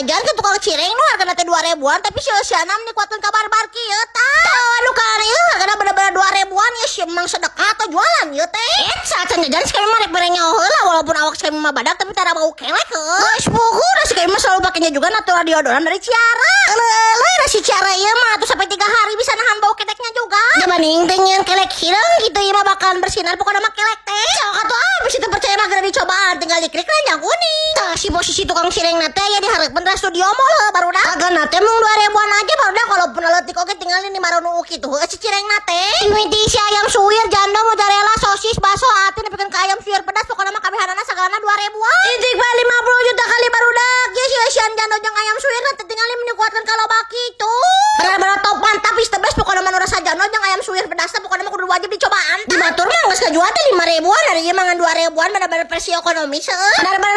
Jajan ke tukang cireng nu hargana teh 2 ribuan, tapi si eusiana meni kuatkeun ka barbar kieu tah. Aduh, kan ieu hargana bener-bener 2 ribuan ya, si emang sedekah atau jualan ieu teh. Et saat jajan si kami mah rek mere nyaho heula, walaupun awak si kami mah badak tapi tara bau kelek heuh. Geus puguh da si kami mah selalu pakainya juga natural deodoran dari Ciara. Eleuh eleuh si Ciara ieu mah tuh sampai 3 hari bisa nahan bau keteknya juga. Dibanding teh nyieun kelek hideung gitu, ieu mah bakalan bersinar pokoknya mah kelek teh. Sok atuh ah, bisa teu percaya mah geura dicobaan, tinggal diklik keranjang kuning. Tah, si posisi tukang cireng teh ya di hareupeun Trans Studio Mall heuh, barudak. Hargana teh mung 2 ribuan aja, barudak, walaupun leutik oge tinggal ini maronu kitu heuh si cireng teh. Mimiti si ayam suwir, jando, mozzarella, sosis, bakso, atuh nepikeun ka ayam suwir pedas, pokoknya mah kabehanana sagalana 2 ribuan. Intik mah 50 juta kali, barudak. Ya, si asian jando jeung ayam suwir teh tinggal meni kuatkeun kalau baki itu. Benar-benar top, mantap, is the best pokoknya mah nu rasa jando jeung ayam suwir pedas, pokoknya mah kudu wajib dicobaan. Di batur mah geus kajual teh 5 ribuan, ari ieu mah ngan 2 ribuan, benar-benar versi ekonomis heuh. Benar-benar.